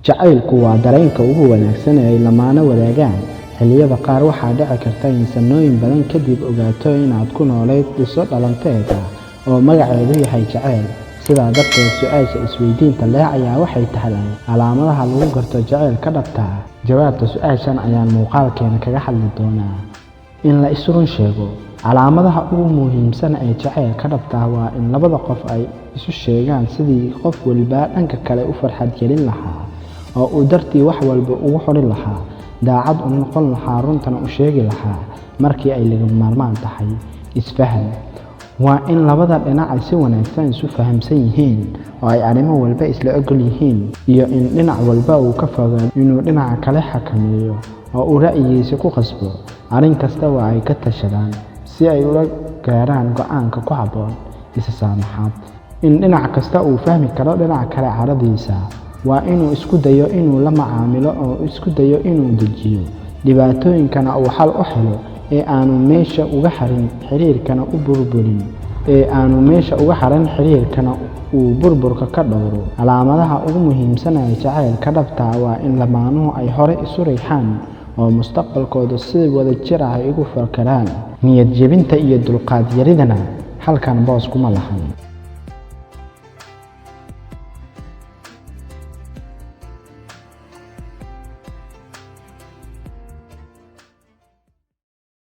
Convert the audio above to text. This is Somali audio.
Jacaylku waa dareenka ugu wanaagsan ee ay lamaane wadaagaan. Xilliyada qaar waxaa dhici karta in sanooyin badan kadib ogaato inaad ku noolayd qiso dhalanteed ah oo magaceedu yahay jacayl. Sidaa darteed, su'aasha isweydiinta leh ayaa waxay tahay calaamadaha lagu garto jacaylka dhabta ah. Jawaabta su'aashan ayaan muuqaalkeena kaga hadli doonaa. In la isu run sheego. Calaamadaha ugu muhiimsan ee jacaylka dhabta ah waa in labada qof ay isu sheegaan sidii qof walba dhanka kale u farxad gelin lahaa oo uu dartii wax walba ugu huri lahaa, daacad u noqon lahaa, runtana u sheegi lahaa markii ay lagama maarmaan tahay. Isfaham. Waa in labada dhinac ay si wanaagsan isu fahamsan yihiin oo ay arrimo walba isla oggol yihiin, iyo in dhinac walba uu ka fogaado inuu dhinaca kale xakameeyo oo uu ra'yigiisa ku khasbo. Arrin kasta waa ay ka tashadaan si ay ula gaaraan go'aanka ku habboon. Is saamaxaad. In dhinac kasta uu fahmi karo dhinaca kale caradiisa. Waa inuu isku dayo inuu la macaamilo oo isku dayo inuu dejiyo, dhibaatooyinkana uu xal u helo ee aanu meesha uga harin xiriirkana u burburin ee aanu meesha uga harin xiriirkana uu burburka ka dhowro. Calaamadaha ugu muhiimsan ee jacaylka dhabta ah waa in lamaanuhu ay hore isu riixaan oo mustaqbalkooda si wadajir ah uga fakaraan. Niyad jebinta iyo dulqaad yaridana halkan boos kuma lahan.